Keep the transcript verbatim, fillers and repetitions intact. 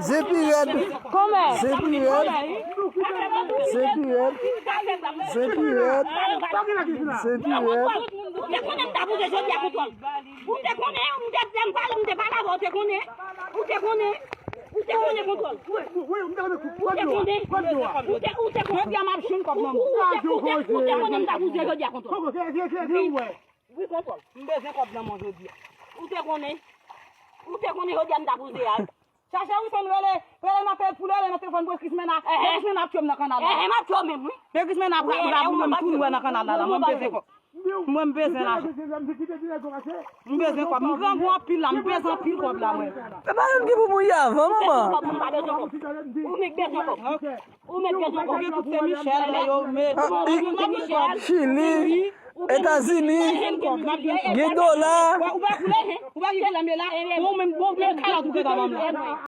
Se pi rèd. Kòmè. Se pi rèd. Se pi rèd. Se pi rèd. Se pi rèd. Ou te konnen m ta bouze jodi a Kontwòl. Ou te konnen, m te, m pale, m te pale avè w, ou te konnen. Ou te konnen. Ou te konnen Kontwòl. Ou te konnen. Ou te, ou te konnen. Jodi a m ap jwenn kòb nan men w. Ou te, ou te, ou te konnen m ta bouze jodi a Kontwòl. Wi, Kontwòl. M bezwen kòb nan men w jodi a. Ou te konnen. Ou te konnen jodi a m ta bouze a. Chache Wilson, rele, rele nan te-, pou rele nan telefòn pou Krismèn la. Ehè. Krismèn ap tchwe m nan kanal la. Ehè, m ap tchwe w menm, wi. Krismèn ap, ap boule m tou, wè, nan kanal la, la. Mwen m bezwen kòb. Mwen m bezwen lajan. M bezwen kòb. M grangou anpil la, m bezwen anpil kòb la, mwen. E pa youn ki pou mouri avan, manman. Ou mèt bezwen kòb. Ou mèt bezwen kòb. Ou gen tout se Michel, men yo, men. Ah, i-, Chili, Etazini, gen dola. Ou pa koule, ou pa gen kilè m ye la. Bon, men, bon, men, kalòt ou gentan ban m la.